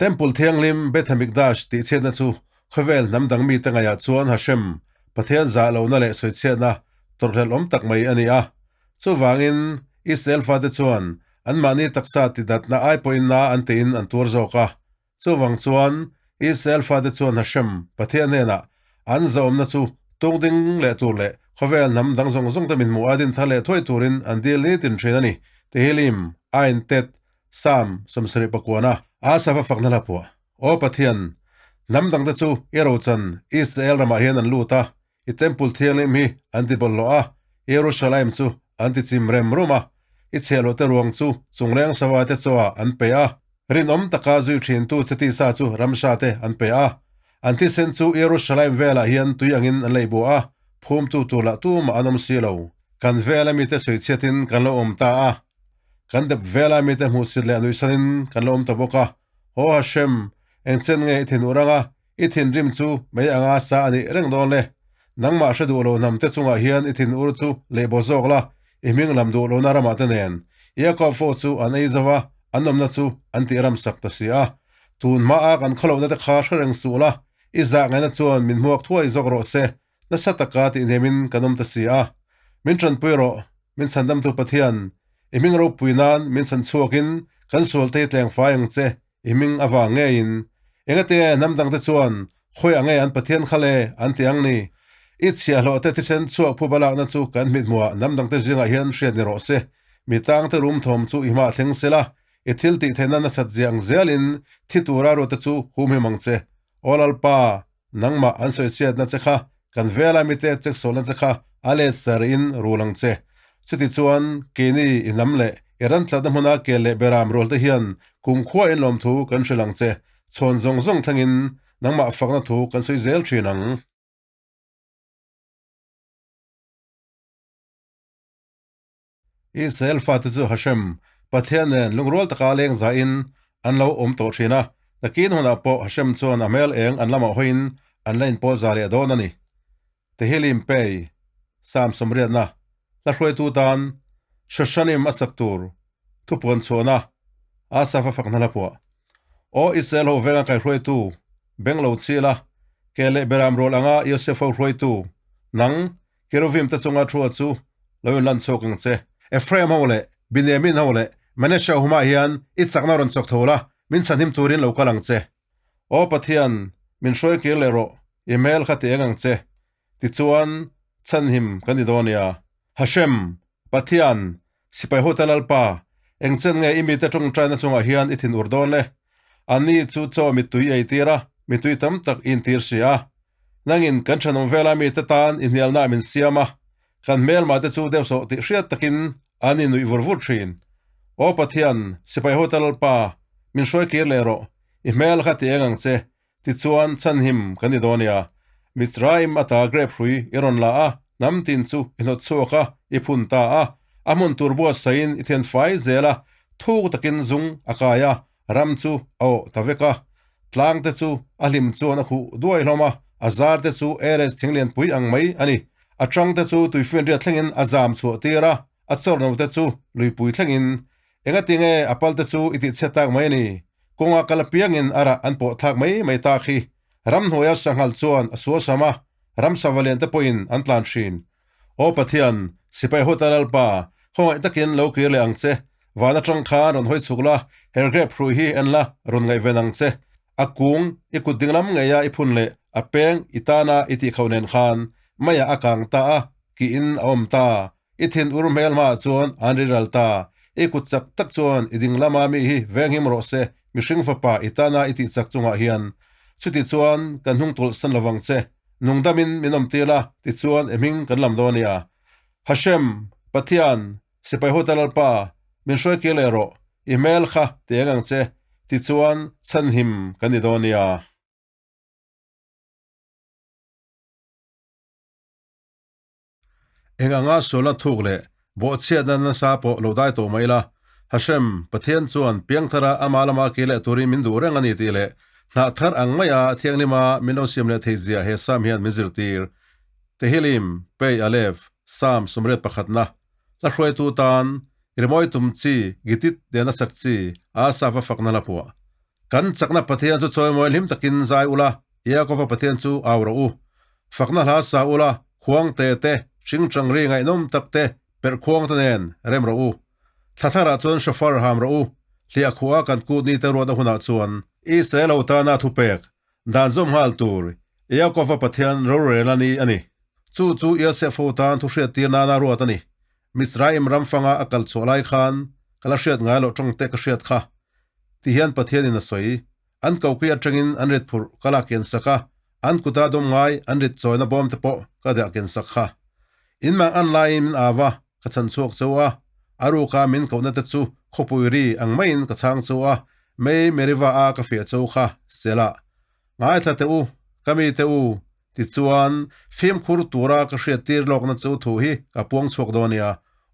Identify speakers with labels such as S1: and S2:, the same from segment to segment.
S1: Temple Thianghlim Beth Hamikdash tihchhiatna chu khawvel hnam dang mite ngaihah chuan Hashem, Pathian zah lohna leh sawichhiatna tawrhhlelh awm tak mai a ni a. Chuvangin, Israel fate chuan anmahni taksa tidatna ai pawhin na an tiin an tuar zawk a. Chuvang chuan, Israel fate chuan Hashem, Pathian hnenah an zahawmna chu tung ding leh tur leh khawvel hnam dang zawng zawng te min hmuh a din thar leh thuai turin an dil nitin thin a ni. Tehillim, Ain Tet, Psalm 74 Asaph a fakna hla phuah. Aw Pathian, hnam dangte chu i rochan Israel ramah hian an lut a, i Temple thianghlim hi an ti bawlhhlawh a, Jerusalem chu an ti chim rem rum a, i chhiahhlawh te ruang chu chungleng sava te chawah an pe a, rinawm taka zui thintu che tisa chu ramsa te an pe a. An thisen chu Jerusalem velah hian tui angin an lei buah a, phumtu tur lah tumah an awm si lo. Kan vela mite sawichhiatin kan lo awm ta a, Kan dep vela mite hmuhsit leh nuihsanin kan la awm ta bawk a. Haw Hashem, engchen nge i thin urh anga i thinrim chu mei anga sa a nih reng dawn le? Nangmah hre duh lo hnam te chungah hian i thin ur chu leh baw zawk la, i hming lam duh lohna ramah te nen. Iakob fo chu an ei zo va, an awmna chu an tih ram sak ta si a. Tun hmaa kan khawlohna te kha hre reng suh la, i zah ngaihna chuan min hmuak thuai zawk rawh se. Nasa taka tihhnemin kan awm ta si a, min tanpui rawh, min chhandamtu Pathian, i hming ropui nan min chhan chhuakin kan sualte hi tleng fai ang che, i hming avang ngeiin. Engati nge hnam dangte chuan khawi ang nge an Pathian kha le an ti ang ni? I chhiahhlawhte thisen chhuak phuba lakna chu kan hmithmuhah hnam dangte zingah hian hriat ni rawh se. Mi tangte rum thawm chu i hmah thleng sela, i thil tih theihna nasat zia ang zelin thi tura ruatte chu humhim ang che. Aw Lalpa, Nangmah an sawichhiatna che kha, kan vela mite cheksawlna che kha a let sar in rul ang che. Chutichuan, keini i hnam leh i ram tlatna hmuna kel leh beram rualte hian kumkhua in lawmthu kan hrilh ang che, chhawn zawng zawng thlengin nangmah fakna thu kan sawi zel thin ang. Israel fate chu Hashem, Pathian nen lungrual taka leng zahin an lo awm tawh thin a, nakin hunah pawh Hashem chuan a hmel eng an lamah hawiin an la inpawl za leh dawn a ni. Tehillim Pei, Psalm 80, Hla hruaitu tan Shoshanim a sak tur thupuan chhuahna Asaph a fak hna hla phuah. Aw Israel ho venga kai hruaitu, beng lo chhil a, ke leh beram rual anga Yosef ho hruaitu, nang, Keruvim te chunga thua chu lo inlan chhuak ang che. Ephraim ho leh Benjamin ho leh Manasseh ho hmaah hian i chakna rawn chawk tho la, min chhanhim turin lo kal ang che. Aw Pathian, min hruai kir leh rawh, i hmel kha ti eng ang che. Tichuan, chhanhim kan ni dawn nia. Hashem, Pathian, sipai hote Lalpa, engchen nge i mite tawngtaina chungah hian i thin ur dawn le? Anni chu chaw mittui i eitir a, mittui tam tak i intir si a. Nangin kan thenawm vela mite tan i hnialna min siam a, kan hmelma te chu deuhsawh tih hriat takin an innuih vur vur thin. Aw Pathian, sipai hote Lalpa, min hruai kir leh rawh, i hmel kha ti eng ang che, Tichuan, chhanhim kan ni dawn nia. Mitzrayim ata grep hrui i rawn la a, hnam tin chu i hnawt chhuak a, i phun ta a. A hmun tur buatsaiin i thian fai zel a, thuk takin zung a kai a, ram chu a awh ta vek a. Tlang te chu a hlim chuan a khuh duai hlawm a, a zar te chu Erez thinglianpui ang mai a ni. A tang te chu tuifinriat thlengin a zam chhuah tir a, a chawrno te chu luipui thlengin. Engatinge a pal te chu i tihchhiat tak mai a ni? Kawnga kal apiangin a rah an pawh thlak mai mai tak hi. Ramhnuaia sanghal chuan a sual sam a, ramsa valian te pawhin an tlan thin. Aw Pathian, sipai hawta Lalpa, khawngaih takin lo kir leh ang che. Van atang khan rawn hawi chhuk la, her grep hrui hi en la, rawn ngaihven ang che. A kung i kut dinglam ngeia i phun leh a peng i tana i tihkhauh nen khan meiah a kang ta a, kiin a awm ta. I thin ur hmel hmaah chuan an ri ral ta. I kut chak tak chuan i ding lama mi hi venghim rawh se, mihring fapa i tana i tih chak chungah hian. Chuti chuan kan hnung tawlh san lovang che. Nungdamin min awm tir la, tichuan i hming kan lam dawn nia. Hashem, Pathian, sipai hawta Lalpa, min hruai kir leh rawh, i hmel kha ti eng ang che, tichuan chhanhim kan ni dawn nia. Eng anga sualna thuk leh bawhchhiatna nasa pawh lo dai tawh mai la, Hashem, Pathian chuan piangthara ama lama kir leh turin min duh reng a ni tih leh hnah thar ang maia thianghlima min lo siam leh thei zia he Psalm hian min zirtir. Tehillim, Pei Aleph, Psalm 81, Hla hruaitu tan, Rimawi tum chi, Gitit nena sak chi, Asaph a fakna la phuah. Kan chakna Pathian chu chawimawi hlim takin zai ula, Yaakova Pathian chu au rawh u. Fakna hla sa ula, khuang te te, hringchang ri ngaihnawm tak te, perh khuang te nen rem rawh u. Thla tharah chuan shofar ham rawh u, hliah khuh a kan kut ni te ruatna hunah chuan. Israel ho tana thupek, dan zawm nghal tur, Yaakova Pathian rorel a ni a ni. Chu chu Yosef ho tan thu hriattir nana ruat a ni. Mizraim ram fanga a kal chhuah lai khan ka la hriat ngai loh tawng te ka hriat kha. Ti hian Pathianin a sawi. An kokui atangin an rit phurh ka la kian sak a, an kuta dawm ngai an rit chawina bawm te pawh ka dah kian sak kha. In mang an laiin min au a, ka chhan chhuak cheu a, a ruka min kohna te chu khawpui ri ang maiin ka chhang cheu a, mei Meriva a ka fiah cheu kha, Selah. Ngaithla teh u, ka mi teh u, tichuan fimkhur tura ka hriattir lawkna chu thu hi ka puang chhuak dawn nia.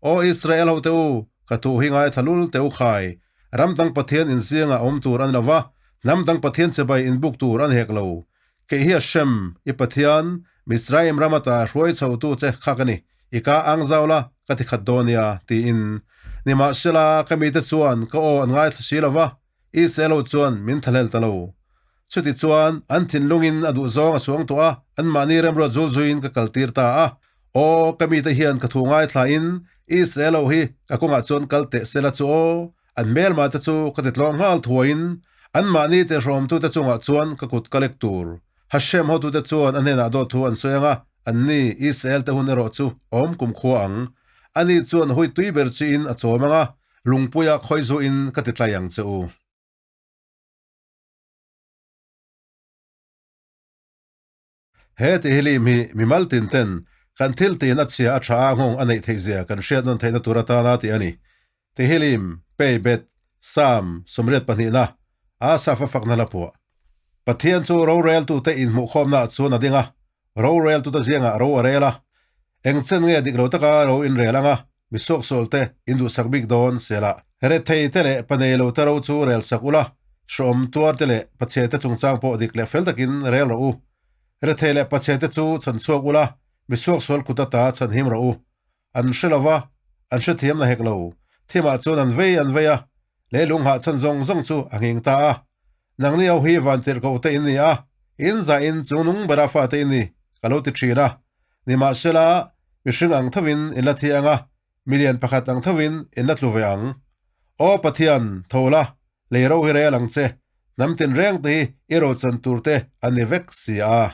S1: Aw Israel ho teh u, ka thu hi ngaithla lul teh u khai. Ram dang Pathian inzingah awm tur a ni lo va, hnam dang Pathian chibai inbuk tur a ni hek lo. Kei hi Hashem, i Pathian, Mizraim ram ata hruai chhotu che kha ka ni, i ka ang zau la, ka ti khat dawn nia, tiin. Nimahsela, ka mite chuan ka aw an ngaithla si lo va, Israel ho chuan min thlahlel ta lo. Chuti chuan an thinlungin a duh zawng a suang tawh a, anmahni remruat zul zuiin ka kaltir ta a. Aw, ka mite hian ka thu ngaithlain Israel ho hi ka kawngah chuan kal teh sela chu aw, an hmelma te chu ka ti tlawng nghal thuaiin anmahni tihrawmtute chungah chuan ka kut ka lek tur. Hashem hotute chuan a hnenah dawt thu an sawi ang a, anni Israel te hun erawh chu awm kumkhua ang. Ani chuan hui tui ber chiin a chawm ang a, Lungpuia khawi zuin ka ti tlai ang che u. He ti hi lim hi mimal tin ten kan thil tin a chhia a tha a nghawng a neih theih zia kan hriat nawn theihna tur atana tih a ni. Ti hi lim, pei bet, Sam, sawmriat pahnihna, Asaph a fakna hla phuah. Pathian chu roreltute inhmuhkhawmnaah chuan a ding a, roreltute ziangah ro a rel a. Eng chen nge dik lo taka ro inrel anga mi suaksualte in duhsak bik dawn sela. Rethei te leh panei lo te ro chu rel sak ula, hrawm tuar te leh pachhe te chungchang pawh dik leh fel takin rel rawh u. Rethei leh pachhe te chu chhan chhuak ula, mi suaksual kut ata chhan him rawh u. An hre lo va, an hrethiam na hek lo. Thimah chuan an vei an vei a, leilung hah chhan zawng zawng chu a nghing ta a. Nangni ho hi vantirhkoh te in ni a, in zahin chung nung bera fate in ni, ka lo ti thin a. Nimahsela, mihring ang thovin in la thi ang a, milian pakhat ang thovin in la tlu ve ang. Aw Pathian, tho la, lei ro hi rel ang che, hnam tinreng te hi i rochan tur te a ni vek si a.